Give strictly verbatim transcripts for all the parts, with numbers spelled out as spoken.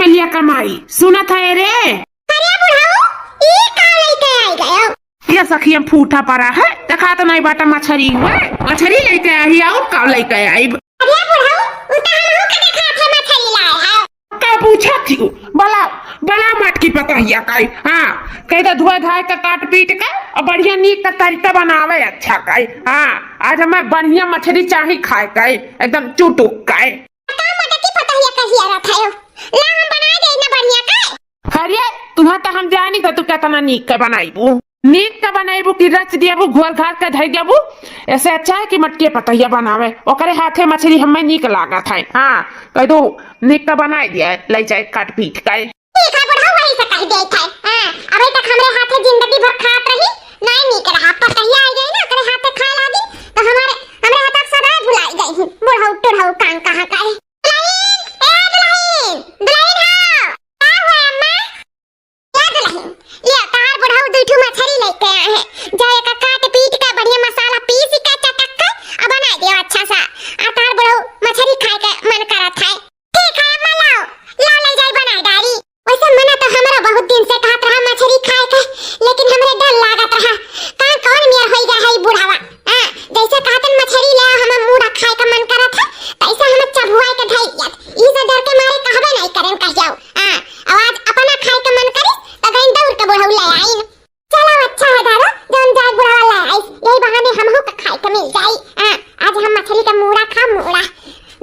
लिया कमाई, सुनत है रे? अरे बुढ़ऊ, ई का लइके आई गयो? ये सखी हम फूटा परा है, देखात नहीं बाटा मछरी हुआ, मछरी लइके आई, और का लइके आई? अरे बुढ़ऊ, उ त हमहू के देखात है मछरी लाए है। का पूछत हिउ? बला, बला मटकी पतहिया काई। हाँ, कहि दे धोए धाए के काट पीट के, और बढ़िया नीक के तरीका बनावे अच्छा काई। हाँ, आज हमें बढ़िया मछरी चाही खाए काई, एकदम चुटुक काई। का मटकी पतहिया कहिया रहत है? ला हम बनाए दे ना बढ़िया काई। अरे, तुहा त हम जानी त तू केतना नीक के बनाइबू। नीक के बनाइबू कि रच दियाबू, घोर घार के धइ देबू। ऐसे अच्छा है कि मटकी पतहिया बनावे, ओकरे हाथे मछरी हमें नीक लागत है। हाँ, कहि दो, नीक के बनाइ दिया, लइ जाए काट पीट के। ठीक है बुढ़ऊ, वही से कहि देत है। हाँ, अबे तक हमरे हाथे जिंदगी भर खात रही, नहीं नीक रहा, पतहिया आई गई ना, ओकरे हाथे खाए लागी, तो हमारे, हमरे हाथ के सदा भुलाई गई। बुढ़ऊ टुढ़ऊ कान कहाँ का है। दुलहिन, ए दुलहिन, दुलहिन हो। का हुआ अम्मा? ए दुलहिन, ले तार बुढ़ऊ दुइ ठो मछरी लइके आए हैं। जा एका काट पीट के बढ़िया मसाला पीस के चटक के अब बनाइ दियो अच्छा सा। आ तार बुढ़ऊ मछरी खाए के मन करत है। ठीक है अम्मा, लाओ, लाओ लइ जाई बनाइ डारी। वैसे मना तो हमरा बहुत दिन से कहत रहा मछरी खाए के, लेकिन हमरे डर लागत रहा। का कौन मेर होई गया है ई बुढ़ावा? हाँ, जैसे कहतन मछरी ले आओ, हमें मूड़ा खाए का मन करत है, तैसे हमें चबुआए के धई दियत। ई से डर के मारे कहबे नहीं करेन कहियो। हाँ, और आज अपना खाए का मन करिस, तो गइन दौड़ के बुढ़ऊ ले आइन। चलो अच्छा है दादा, जौन जाए बुढ़ावा ले आइस, यही बहाने हमहू का खाए के मिल जाई। हाँ, आज हम मछरी का मूड़ा खा, मूड़ा।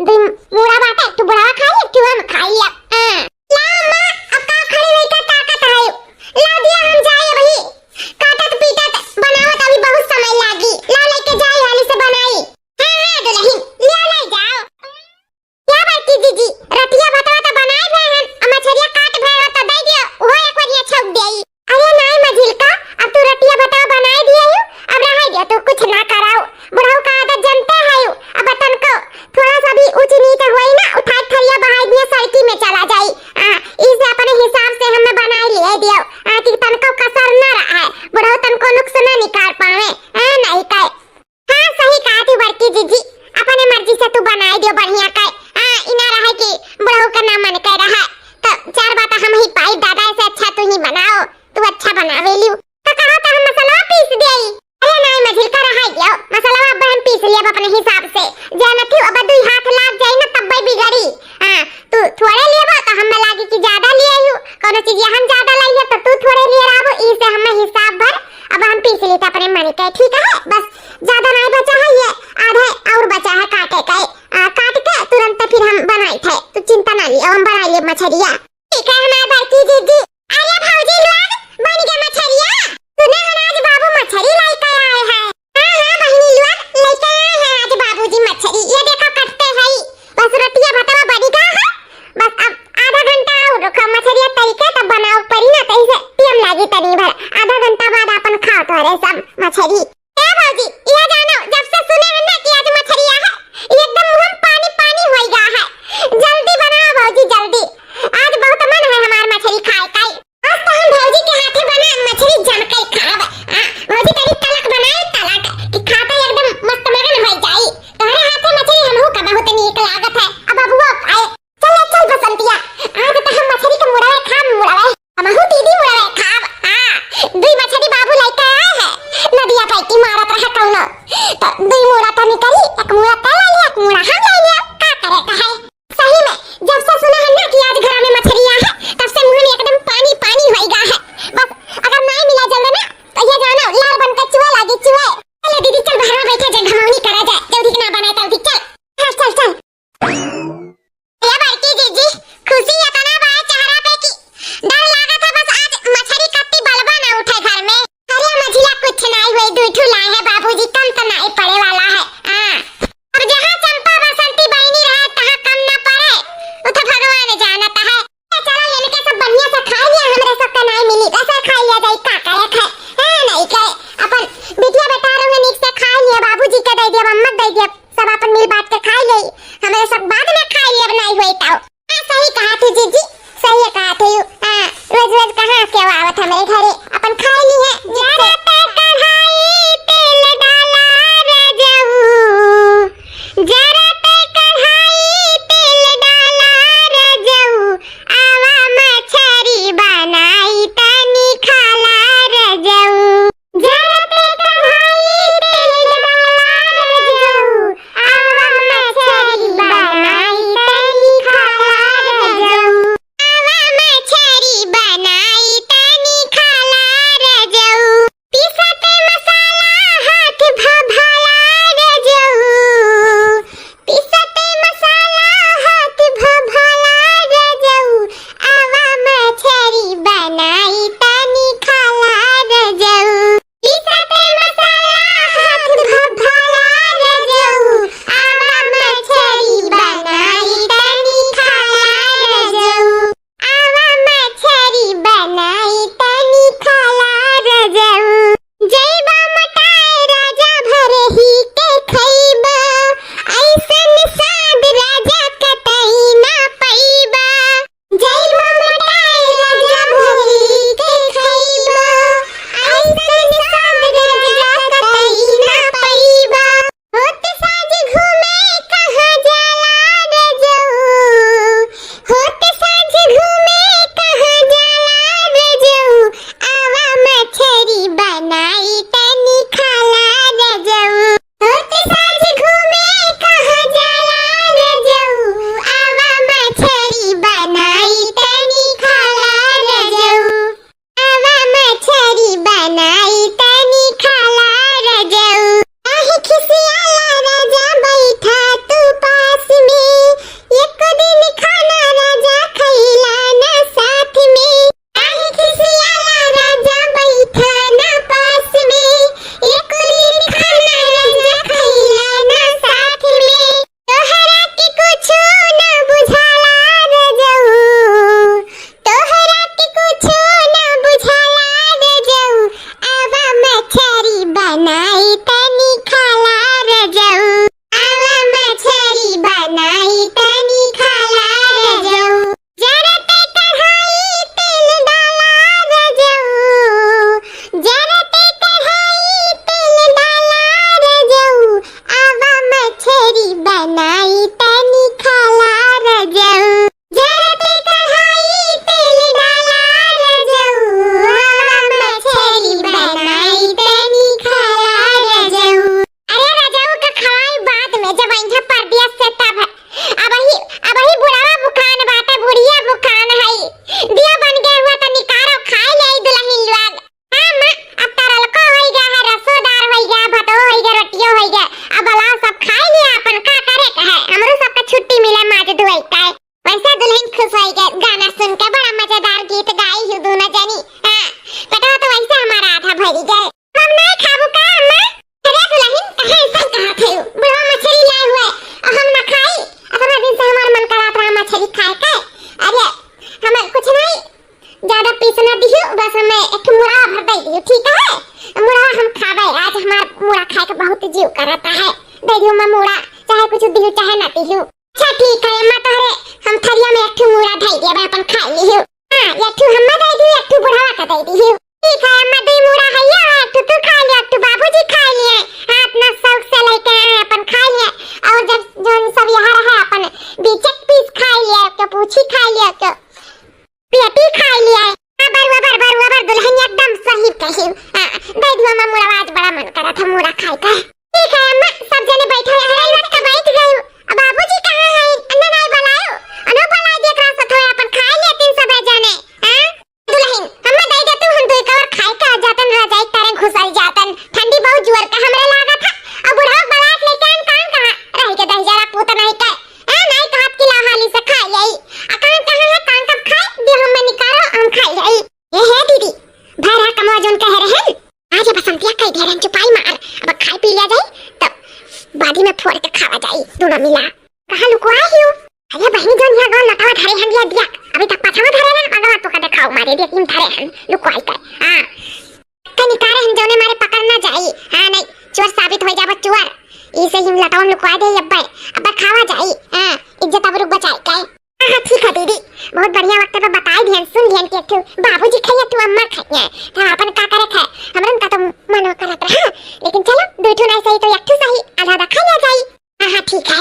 दुई मूड़ा बाटे, एक ठो बुढ़ावा खाई, एक ठो हम खाई अब। हाँ। ला अम्मा, अब का खड़ी रही का ताकत है? ला दिया हम जाए अबही। काटत पीटत बनावत अभी बहुत समय लागी। ला लइके जाई हाली से बनाई। हाँ, हाँ, दुलहिन, ले ले जाओ। क्या बड़की जीजी, रतिया भतवा तो बनाए भे हन, अब मछरिया काट भे हो तो दे दियो, वो एक बार ये छौक देई। अरे नाई मझिलका, अब तू रतिया भतवा बनाए दिए हो, अब रहे दियो, तू कुछ ना कराओ। बुढ़ऊ का आदत जनते है, अब तनको थोड़ा सा भी ऊंच नीच होई ना, उठाए थरिया बहाई दिया, सड़की में चला जाई। आ, इसे अपने हिसाब से हमें बनाए लिए दियो, आ, कि तनको कसर ना रहा है, बुढ़ऊ तनको नुक्स ना निकाल पावे। आ, नहीं कहे। हाँ, सही कहा थी बड़की जीजी, अपने मर्जी से तू बनाए दियो बढ़िया कहे। आ, इना रहे कि बुढ़ऊ का ना मन कह रहा, तो चार बात हम ही पाई दादा, ऐसे अच्छा तू ही बनाओ, तू अच्छा बनावे लियो। तो कहा तो हम मसाला पीस देई। अरे नाई मझिलका रहाई दियो, मसाला अब हम पीस लियब अपने हिसाब से। जानत ही अब दुई हाथ लाग जाई ना तब्बे बिगड़ी। हाँ, तू थोड़े लियबा तो हमें लागी कि ज्यादा लिए आयु, कोनो चीज हम ज्यादा लाई है तो तू थोड़े लिए रहबो, ई से हमें हिसाब भर अब हम पीस ली त अपने मन के, ठीक है? बस ज्यादा नहीं बचा है, ये आधे और बचा है काटे के। आ, काट के तुरंत फिर हम बनाई थे, तू चिंता ना लिए, हम बनाई लिए मछरिया। ठीक है हमार बड़की जीजी। अरे भौजी लोग, बन गया मछरिया। सुने हैं आज बाबू मछरी लेके आए हैं। हाँ, हाँ बहिनी लोग, लेके आए हैं आज बाबूजी मछरी। ये देखो कटते हैं। बस रोटिया भतवा बनी गया है। बस अब आधा घंटा और रुको, मछरिया तरी के तब बनाओ परी ना, तही से टीम लागी तनी भर। आधा घंटा बाद अपन खाओ तोरे सब मछरी। ए भौजी, यह जानो, जब से सुने हैं ना कि आज मछरिया है, एकदम मुंह में पानी पानी होई गया है। जल्दी बनाओ भौजी, जल्दी। आज बहुत मन है हमार मछरी खाए का। आज तो हम भौजी के हाथे बना मछरी जम के खाब। आ, भौजी तेरी तलक बनाए, तलक, कि खाते एकदम मस्त मगन हो जाई। तोहरे हाथे मछरी हमहू का बहुत नीक लागत है। अब बबुआ आए। चल, चल बसंतिया, आज तो हम मछरी के मुड़वे खाब, मुड़वे। हमहू दीदी मुड़वे खाब। हाँ, दुई मछरी बाबू लेके आए हैं, नदिया पे की सुना दिहु, बस हमें एक मुड़ा भर दे दिहु, ठीक है? मुड़ा हम खाबे, आज हमार मुड़ा खाए के बहुत जीव करता है। दे दिहु मैं मुड़ा, चाहे कुछ दिहु, चाहे ना दिहु। अच्छा ठीक है अम्मा, तोहरे हम थरिया में एक ठो मुड़ा धई देबे, अपन खाई लिहु। हाँ, एक ठो हम्मा दे दिहु, एक ठो बुढ़वा का दे दिहु। ठीक है अम्मा, दुई मुड़ा है या, एक ठो तू खा लिया, एक ठो बाबूजी खा लिए। हाँ, इतना शौक से लेके आए हैं, अपन खा लिए। और जब जोन सब यहाँ रहे, अपन बीचक पीस खा लिए, के पूछी खा लिए, के पेटी खा लिए। हाँ, बरुआ बर, बरुआ बर दुल्हन एकदम सही कही। हाँ, दे दियो अम्मा मुड़ा, आज बड़ा मन करा था मुड़ा खाए का। ठीक है अम्मा, सब जने बैठे हैं, अरे वक्त बैठ गई। अब बाबूजी कहाँ हैं? अन्ना नहीं बुलायो, अनो बुला दिया करा सथवा अपन खाए लेतिन सब जने। हाँ? दुल्हन, हम्मा दे दे तू, हम दुई कवर खाए का जातन, रजाई तारे घुसल जातन। ठंडी बहुत जोर का हमरे लागत है। अब बुढ़वा बलात लेके आन कान कहाँ? रह के दही जरा पूत नहीं के। ए, नहीं कहत कि ला हाली से खा जाई। आ कान कहाँ है, कान कब खाए? दे हम्मा निकालो, हम खा जाई। ए हे दीदी, भरा कमवा जोन कह रहे हैं। आज ये बसंतिया कई दे रहे हैं, चुपाई मार। अब खाए पी लिया जाई, तब बादी में फोड़ के खावा जाई, दोनों मिला। कहाँ लुकुआए हियो? अरे बहिनी, जोन यहाँ गोल लटवा धरे हन, ये दिया। अभी तक पछवा धरे ना, अगवा तो का देखाओ मारे, देख, इन धरे हन, लुकुआई कर। हाँ। कहीं निकारे हम जोने मारे पकड़ ना जाई। हाँ, नहीं, चोर साबित हो जाबो, चोर। इसे ही लटवा में लुकुआ दे अब्बे। अब्बे खावा जाई। हाँ, इज्जत आबरू बचाए के। हाँ, हाँ, ठीक है दीदी। बहुत बढ़िया वक्त पे बताई दिहन, सुन लिहन कि एक ठो बाबूजी खाइए, तू अम्मा खाइए। तो अपन का करे खाए? हमरन का तो मन करत रहा। लेकिन चलो, दो ठो नहीं सही तो एक ठो सही, आधा आधा खा लिया जाई। हाँ, हाँ, ठीक है।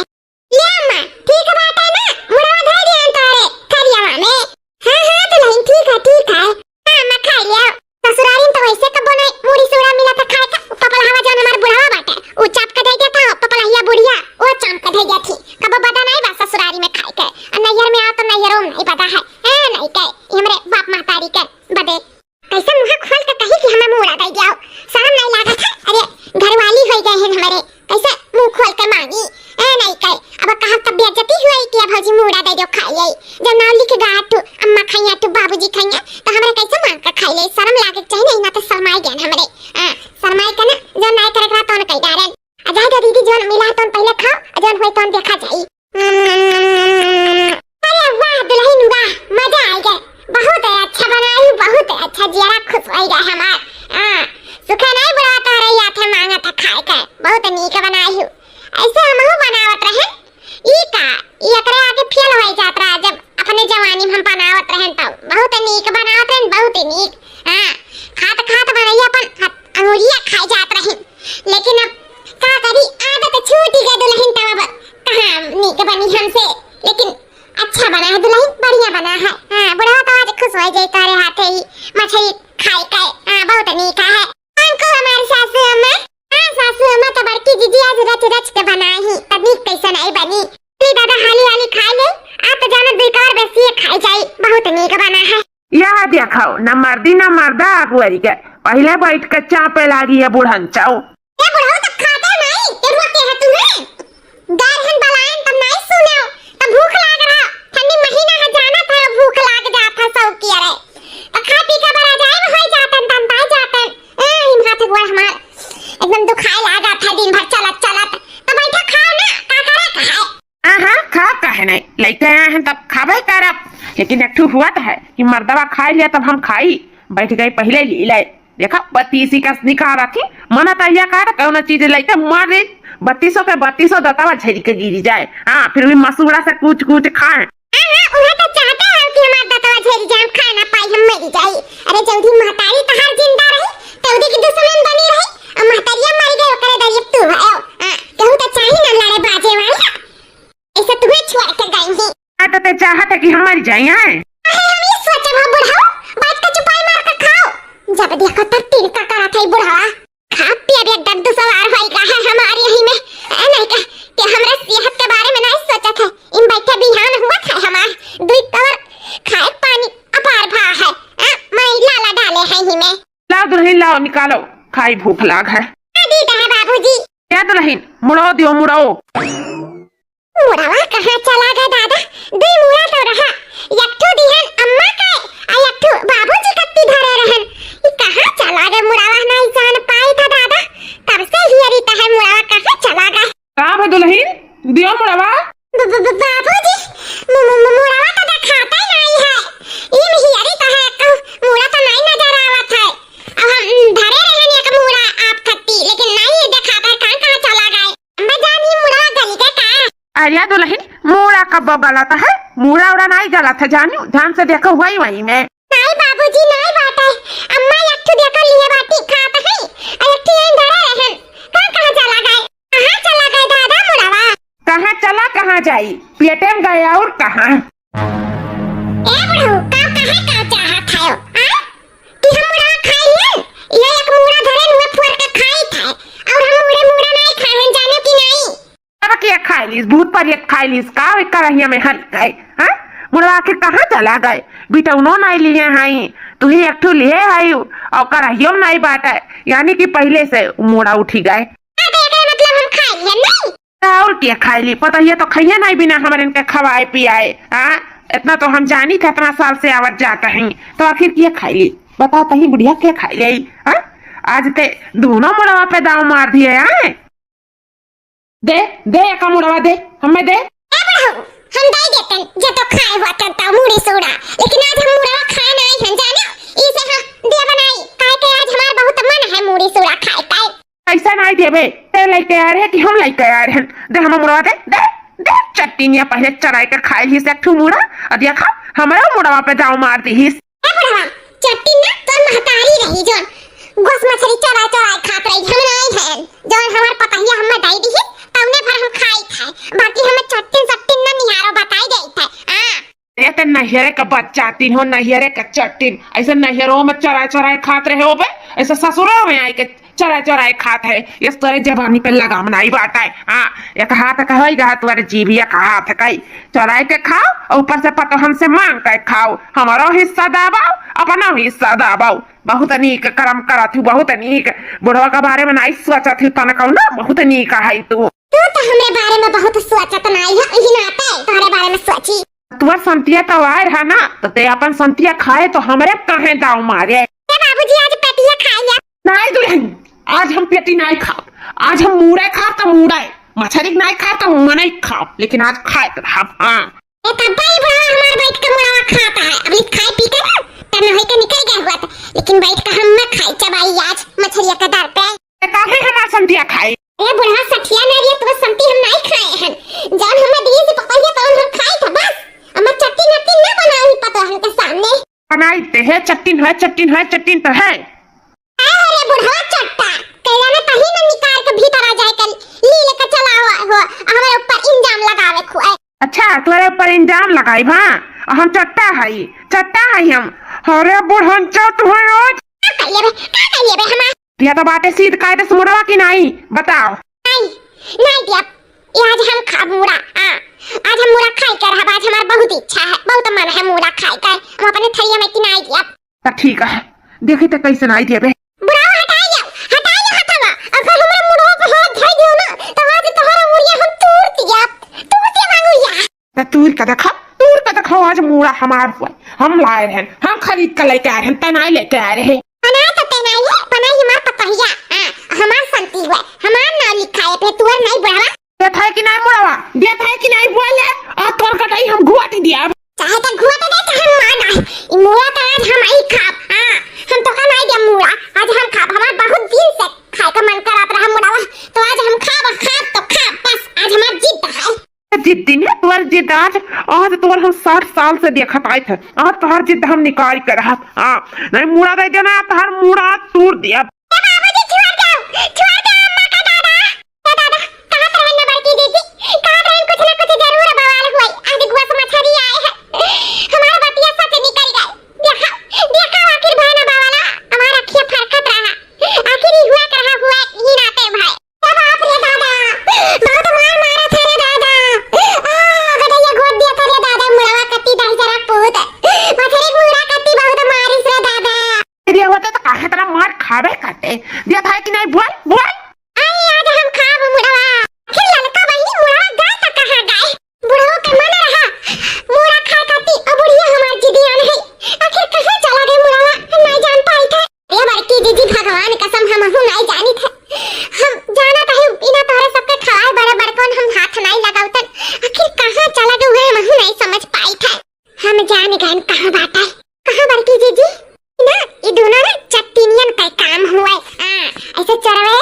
ले अम्मा, ठीक बाटे ना? मुड़वा धर दिहन तोरे थरियावा में। हाँ, हाँ, दुल्हन, ठीक है, ठीक है। हाँ, अम्मा, खा लिया। ससुरारी में तो वैसे कबो नहीं मुड़ी सूड़ा मिला था खाए का। पपलहवा जौन हमार बुढ़वा बाटे, उ चाप के दे देता हो, पपलहिया बुढ़िया, वो चाप के दे देती। कबो बदा नहीं बा ससुरारी में खाए के। आ नैहर में आओ तो नैहरो में नहीं बदा है। हाँ, नहीं के, ई हमरे बाप महतारी के बदे। कैसे मुँह खोल के कही कि हमें मुड़ा दे दियाओ? शर्म नहीं लागत है? अरे, घरवाली हो गए हैं हमारे, कैसे मुँह खोल के मांगी? ए, नहीं कहे, अब कहा तब बेइज्जती हुई कि अब भौजी मुड़ा दे दो खाई आई। जब नाव लिख गा तू, अम्मा खाइया तू, बाबूजी खाइया, तो हमरे कैसे मांग के खाई ले? शर्म लागे के चाहिए, नहीं ना तो शर्माई गए हमरे। हाँ, शर्माई के ना, जो नहीं करे के रहा, तो न कही डारे। आ जाए दो दीदी, जोन मिला है, तोन पहले खाओ, आ जोन होए, तोन देखा जाई। अरे वाह दुल्हन वाह, मजा आ गया, बहुत अच्छा बनाई, बहुत अच्छा, जियरा खुश हो गया हमार। हाँ, सुखा नहीं बुलाता रही, आथे मांगा था खाए का, बहुत नीक बनाई हूँ। ऐसे हमहू बनावत रहे। ई का, ई एकरे आगे फेल हो जात रहा, जब अपने जवानी में हम बनावत रहे तब बहुत नीक बनावत रहे, बहुत ही नीक। हाँ, खात खात बनैया अपन हाथ अंगुरिया खाए जात रही, लेकिन अब का करी, आदत छूट गई दुल्हन, तब अब कहाँ नीक बनी हमसे, लेकिन अच्छा बना है दुल्हन, बढ़िया बना है। हाँ, बुढ़वा तो आज खुश हो जाए, तारे हाथे ही मछली खाए के। हाँ, बहुत नीक है। हमको हमारी सासू अम्मा, हाँ, सासू अम्मा तो बड़की जीजी आज रच रच के बनाई ही, तब नीक कैसे नहीं बनी। ली दादा, हाली हाली खा ले, आप तो जानो दुई कवर बेसी खाई जाई, बहुत नीक बना है। यह देखो, न मर्दी न मर्दा अगुआई के, पहले बैठ के चापे लागी है बुढ़न चाऊ। ये बुढ़ऊ तो खाते नहीं, ये रोते हैं तुम्हें। गैर हन बलायन तब नहीं सुने, तब भूख लाग रहा, ठंडी महीना है, जाना था भूख लाग जात है सब किया रे। तो खा पी के बड़ा जाए, होई जातन, तंताई जातन। ए, हिम हाथ गोड़ हमार एकदम दुखाए लागा था दिन भर चलत चलत। तो बैठा खाओ ना, का करे का है? हाँ, हाँ, खाओ काहे नहीं? लइके आए हैं तब खाबे करब। लेकिन एक ठो हुआ तो है कि मर्दवा खाई लिया तब हम खाई। बैठ गई पहले ली ले। देखा, बत्तीसी का निकाल रखी। मना तो यह कहा था, कौनो चीज लइके मार दे। बत्तीसों के बत्तीसों दतवा झरी के गिरी जाए। हाँ, फिर भी मसूड़ा से कूच कूच खाए। हाँ, हाँ, उहे तो चाहते हैं कि हमार दतवा झरी जाए, हम खा ना पाई, हम मरी जाई। अरे जल्दी महतारी तहार जिंदा रही, तौदी की दुश्मन बनी रही, और महतारिया मर गई, ओकरे दरिया तू है। हाँ, केहू तो चाही ना लड़े बाजे वाला। ऐसे तुम्हें छोड़ के गई ही। हाँ, तो ते चाहत है कि हम मर जाए, हैं? अरे हम ये सोचे भा बुढ़ाओ, बात का चुपाई मार के खाओ। जब देखो तब तिनका करा था बुढ़ावा। खा पिया भी एकदम दुसवार होई गा है हमार यही में। ए, नहीं का, कि हमरा सेहत के बारे में नहीं सोचत है। इन बैठे बिहान हुआ था हमार। दुई कवर खाए पानी अपार भा है। ए, मैं लाला डाले है ही में। लाओ दुल्हन, लाओ, निकालो, खाई भूख लाग है। आ, दीदा है बाबूजी। क्या दुल्हन, मुड़ो दियो, मुड़ो। मुड़वा कहाँ चला गए दादा? दुई मुड़ा तो रहा, एक ठो दिहन अम्मा का, आ एक ठो बाबूजी कत्ती धरे रहन। ई कहाँ चला गए मुड़वा? नहीं जान पाई था दादा, तब से हियरी तो है मुड़वा कहाँ चला गए। का भा दुल्हन, दियो मुड़वा? ब-, ब-, ब-, बाबूजी, मु-, मु-, मु-, मुड़वा तो देखाते नहीं है। ई में हियरी तो है, कहूँ मुड़ा तो गलत है, मूड़ा उड़ा नाई गलत है, जानू, ध्यान से देखो, वही, वही में। नाई बाबूजी, नाई बाटे। अम्मा एक ठो देखा लिए बाटी खात है, और एक ठो यहीं धरे रहन। कहाँ, कहाँ चला गए? कहाँ चला गए दादा मुड़वा? कहाँ चला, कहाँ जाई? पेटे में गए और कहाँ? ए बुढ़ऊ, का कहे का चाहत है, आ? कि हम मुड़वा खाई है? ये एक मूड़ा धरे हुए फोड़ के खाई था, और हम मूड़े मूड़ा नाई खाए हैं, जानो कि नाई? अब के खाई लीस? भूत पर एक खाई लीस का? एक करहिया में हल गए, हाँ? मुड़वा आखिर कहाँ चला गए? बिटौनो नाई लिए हई, तू ही एक ठो लिए हई, और करहियो में नाई बाटे, यानी कि पहले से मूड़ा उठी गए। हाँ, तो एकर मतलब हम खाई लिए नहीं? तो और के खाई ली? पतोहिया तो खइहे नाई बिना हमरे इनके खवाए पियाए, हाँ? इतना तो हम जानी थे, इतना साल से आवत जात हैं, तो आखिर के खाई ली? बताओ तही बुढ़िया, के खाई ली, हाँ? आज ते दोनों मुड़वा पे दाव मार दिए, हाँ? दे, दे, एका मुड़वा दे, हमें दे। ए बुढ़ऊ, हम दे देतन, जे तो खाए हुआ तन तो मूड़ी सूड़ा, लेकिन आज हम मुड़वा खाए नाई हन, जाने? इसे हम दे बनाई, काहे के आज हमार बहुत मन है मूड़ी सूड़ा खाए का। कैसे नाई देबे? ते लेके आ रहे कि हम लेके आ रहे हैं? दे, हम मुड़वा दे, दे, दे, चट्टिनिया पहले चराई के खाए ही से एक ठो मुड़ा, और देखा, हमारा मुड़वा पे दाव मार दी ही। ए बुढ़वा, चट्टिन ना तोर महतारी रही जौन गोस मछरी चोराय चोराय खात रही, हम नाई हैं। जौन हमार पतहिया हमें दाई दिही, तौने भर हम खाई खाए। बाकी हमें चट्टिन सट्टिन ना निहारो बताई देई थे। आ। ए ते नैहरे का बच्चा तीन हो, नैहरे का चट्टिन। ऐसे नैहरो में चोराय चोराय खात रहे होबे, ऐसे ससुरो में आई के चोराय चोराय खात है, ये तोरे जवानी पे लगाम नाई बाटे। हाँ, एक हाथ का होई गा तोरे जीभ, एक हाथ का ही। चोराय के खाओ और ऊपर से पतोहन से मांग के खाओ, हमारो हिस्सा दाबाओ, अपना हिस्सा दाबाओ। बहुत नीक करम करत हूँ, बहुत नीक। बुढ़वा के बारे में नाई सोचत हूँ तनको ना, बहुत नीक है तू। तू तो हमरे बारे में बहुत सोचत नाई है, इही नाते तोहरे बारे में सोची। तोर संतिया तो आए रहा ना, तो ते अपन संतिया खाए तो हमरे काहे दाव मारे? ए बाबूजी, आज पेटिया खाई ले। नाई दुल्हन, आज हम पेटी नाई खाब, आज हम मूड़े खाब तो मूड़े, मछरी नाई खाब तो मनई खाब, लेकिन आज खाए तो रहब, हाँ। ए तब भाई बुढ़वा हमार बैठ के मुड़वा खाता है, अभी खाए पी के ना, तब न होई के निकल गए हुआ था, लेकिन बैठ के हम ना खाई चबाई आज मछरिया के दर पे। ए काहे हमार संतिया खाए? ए बुढ़वा सठिया ना रे, तोर संती हम नाई खाए हन, जौन हमें दिए से पतोहिया तौन हम खाई था बस, हमें चट्टी नट्टी ना बनाई पतोहन के सामने। बनाई ते है, चट्टिन है, चट्टिन है, चट्टिन तो है। अरे बुढ़वा चट्टा, कैला में कहीं ना निकाल के भीतर आ जाए कर ली लेके चला हुआ हो, हमारे ऊपर इल्जाम लगावे खुए। अच्छा, तोरे ऊपर इल्जाम लगाई, हाँ? और हम चट्टा हई, चट्टा हई हम। अरे बुढ़न चोट हुए रोज। का कर लेबे, का कर लेबे हमार? या तो बाटे सीध कायदे से मुड़वा की नाई, बताओ। नाई, नाई दिया। ये आज हम खाब मुड़ा, आ, आज हम मुड़ा खाई कर रहब, आज हमार बहुत इच्छा है, बहुत मन है मुड़ा खाई कर। हम अपने थरिया में की नाई दिया। त ठीक है, देखी त कैसे नाई देबे। बुढ़ावा हटाई जाओ, हटाई जाओ हथवा, अगर हमरा मुड़वा पे हाथ धर दियो ना, तो आज तोहरा मुड़िया हम तोड़ दिया, तोड़ दिया मांगुरिया। त तूर का देखा, तूर का देखा, आज मुड़ा हमार हुआ, हम लाए रहन, हम खरीद के लेके आए रहन, ते नाई लेके आए रहे। पनाई तो ते नाई है, पनाई हमार पतहिया, हाँ, हमार संती हुआ, हमार नाम लिखा है, पे तुअर नाई बुढ़ावा। देत है कि नाई मुड़वा? देत है कि नाई बोले? और तोर कटाई हम घुआटी दिया। चाहे तो घुआटी दे, चाहे मार दे। ई मुड़ा तो आज हम ही खाब। हाँ, हम तो का नाई दिया मुड़ा। आज हम खाब। हमार बहुत दिन से खाए का मन करत रहा मुड़वा। तो आज हम खाब, खाब तो खाब। बस, आज हमार जिद है। जिद दिन है तोर जिद आज। आज तोर हम साठ साल से देखत आए थे। आज तोहर जिद हम निकाल के रहा। हाँ, नाई मुड़ा दे देना, तोहर मुड़ा तूर दिया। ए बाबूजी, छोड़ दो, छोड़ दो अम्मा का दादा। ए दादा, कहत रहन ना बड़की दीदी, कहत रहन कुछ ना कुछ जरूर बवाल हुई। आज गुआ से मछरी आए है। हमारा बतिया सच निकल गए। देखा, देखा आखिर भय ना बवाला, हमार अखिया फरकत रहा। आखिर ई हुआ के रहा हुआ ही नाते भाई। ए बाप रे दादा, बहुत मार मारा था रे दादा। आ, गदैया घोट दिया था रे दादा, मुड़वा कत्ती दही जरा पूत। मछरी मुड़ा कत्ती बहुत मारिस रे दादा। दे होते तो काहे इतना मार खाबे करते। देत है कि नाई बोल, बोल। आई आज हम खाब मुड़वा। आखिर ललका बहिनी मुड़वा गए तो कहाँ गए? बुढ़वा के मन रहा मुड़ा खाए खाती, अब बुढ़िया हमार जिदियान है। आखिर कहाँ चला गए मुड़वा? हम नाई जान पाई थे। ए बड़की जीजी, भगवान कसम हम हूँ नाई जानी थे। हम जाना तो है बिना तोहरे सबके खवाए बड़े बड़कन हम हाथ नाई लगावतन। आखिर कहाँ चला गए हम हूँ नाई समझ पाई थे। हम जान गए कहाँ बाटे। कहाँ बड़की जीजी? ना, ई दोनों ना चट्टिनियन का काम हुआ है। हाँ, ऐसे चरवे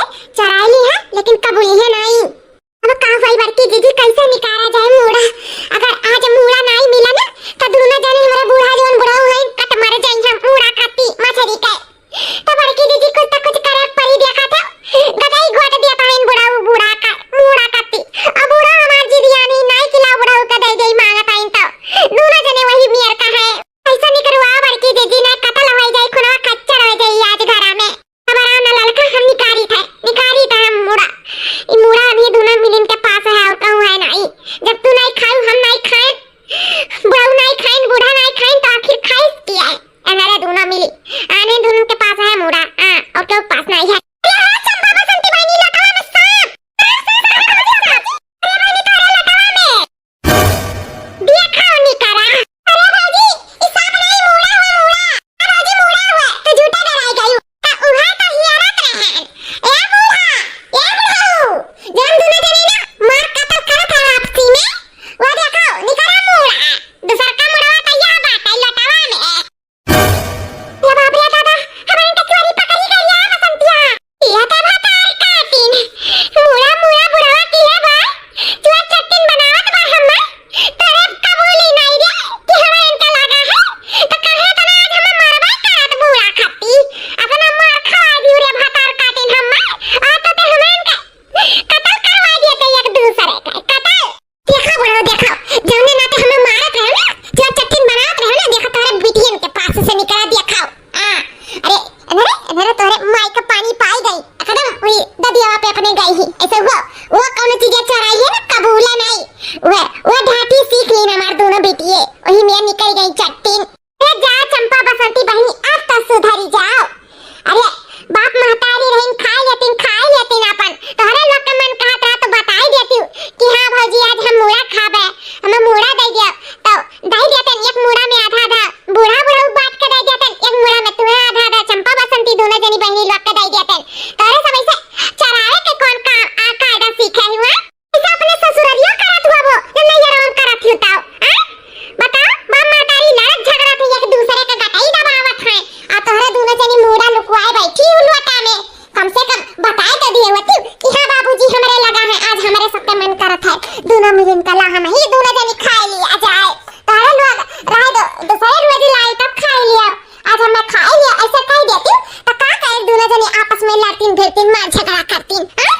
मार झगड़ा करतीन, हाँ?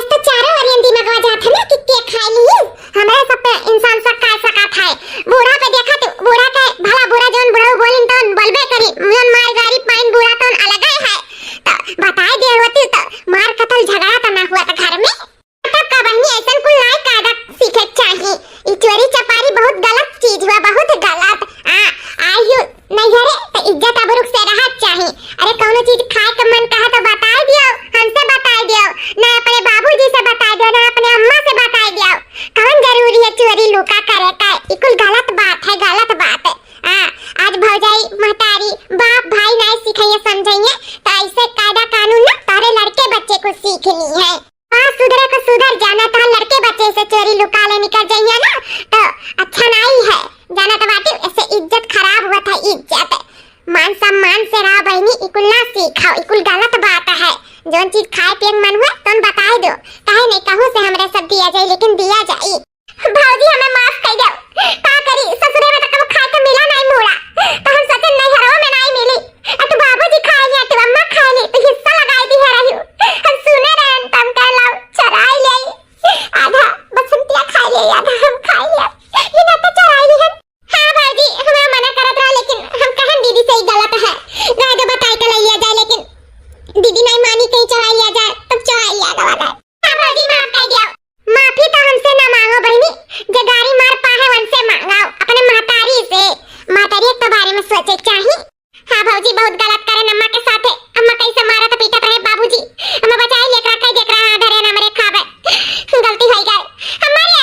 तो चारों ओरियन दिमागवा जात है ना कि के खाए ली, हमरा सब पे इंसान शक कर सकत है। बूढ़ा पे देखा तो बूढ़ा के भला बुरा जौन बुढ़ऊ बोलिन तौन बोलबे करी, जौन मार गारी पाइन बूढ़ा तौन अलगे है। तो बताए दे होती तो मार कतल झगड़ा तो ना हुआ था घर में। तब का बहिनी ऐसन कुल नाई कायदा सीखे के चाही। ई चोरी चपारी बहुत गलत चीज हुआ, बहुत गलत। आ, आयु नैहरे त इज्जत आबरू से रहत चाही। अरे कौनो चीज खाए के मन कहा तो बताए दियो, हमसे बताए दियो, ना अपने बाबूजी से बताए दियो, ना अपने अम्मा से बताए दियो। कौन जरूरी है चोरी लुका करे का? ई कुल गलत बात है, गलत बात है। आ, आज भौजाई, महतारी, बाप, भाई नाई सिखाइए, समझाइए, तो ऐसे कायदा कानून ना तोहरे लड़के बच्चे को सीखनी है। हाँ, सुधरे को सुधर जाना, तो लड़के बच्चे से चोरी लुका ले निकल जाइए ना, तो अच्छा नाई है। जाना तो बाटी, ऐसे इज्जत खराब हुआ था, इज्जत। मान सम्मान से रहा बहनी, इकुल ना सीखाओ, इकुल गलत बात है। जौन चीज खाए पिए के मन हुआ, तुम बताए दो, काहे नहीं कहूँ से हमरे सब दिया जाए, लेकिन दिया जाए। भौजी, हमें माफ कर दो। का करी, ससुरे में तो कबो खाए के मिला नहीं मूड़ा, तो हम सोचे नैहरों में नहीं मिली। आ तू बाबूजी खाए लिया, तू अम्मा खाए ली, तू हिस्सा लगाई दी है रही। हम सुने रहे, तम कह लो, चराई ले आई। आधा बसंतिया खाए ले, आधा हम खाए ले। ये ना तो चराई ली हम। हाँ भौजी, हमरा मना करत रहा, लेकिन हम कहन दीदी से ही गलत है। रह दो, बताए के ले लिया जाए, लेकिन दीदी नहीं मानी, कहीं चराई लिया जाए, तब चराई लिया गवा जाए। हाँ भौजी, माफ कर दिया। माफी तो हमसे ना मांगो बहनी, जे गारी मार पाए है उनसे मांगाओ, अपने महतारी से। महतारी के तो बारे में सोचे के चाही। हाँ भौजी, बहुत गलत करे अम्मा के साथे। अम्मा कैसे मारत पीटत रहे बाबूजी, हमें बचाए लेकरा, कई देख रहा धरे ना मरे खावे। गलती हो गई हमारी,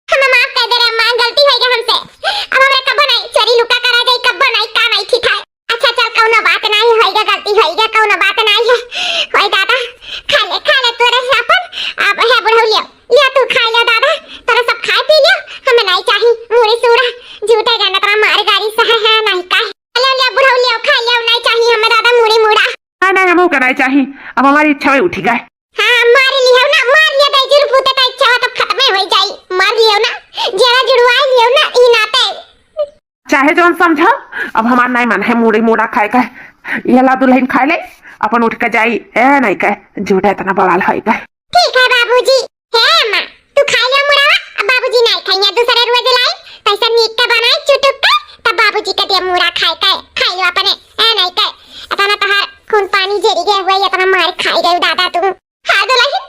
हमें माफ कर दे रे अम्मा, गलती हो गई हमसे। अब हमरा कब्बो नहीं चोरी लुका करा जाई, कब्बो नहीं, का नहीं ठीक है। अच्छा चल, कौनो बात नहीं, होइगा गलती, होइगा, कौनो बात नहीं है। होई दादा, खा ले, खा ले तोरे से अपन। अब है बुढ़ऊ लियो, लियो तू खा ले दादा, तोरे सब खाए पी लियो, हमें नहीं चाही मुड़ी सूड़ा। झूठे गंडतरा मार गारी सह है, नहीं का। लियो, लियो बुढ़ऊ लियो, खा लियो, नहीं चाही हमें दादा मुड़ी मूड़ा। नहीं, नहीं, हमहू का नहीं चाही, अब हमारी इच्छा उठी गए। हाँ, मार लियो ना, मार लियो दाई, जुर पूते का इच्छा तो खत्म हो जाई, मार लियो ना, जरा जुड़वा लियो ना, ई नाते। चाहे जौन समझो, अब हमार नाई मन है मुड़ी मूड़ा खाए का। ये ला दुल्हन खाए ले, अपन उठ के जाई। ए नाई के, झूठा इतना बवाल होई का। ठीक है बाबूजी। हे अम्मा, तू खाए लियो मुड़ावा, अब बाबूजी नाई खाइए, दूसरे रोज लाई, पैसा नीक के बनाए चुटुक के, तब बाबूजी के दिया मुड़ा खाए के, खाए लियो अपने। ए नाई के, इतना तहार खून पानी झेरी गए हुए, इतना मार खाई गए दादा तू। हाँ दुल्हन,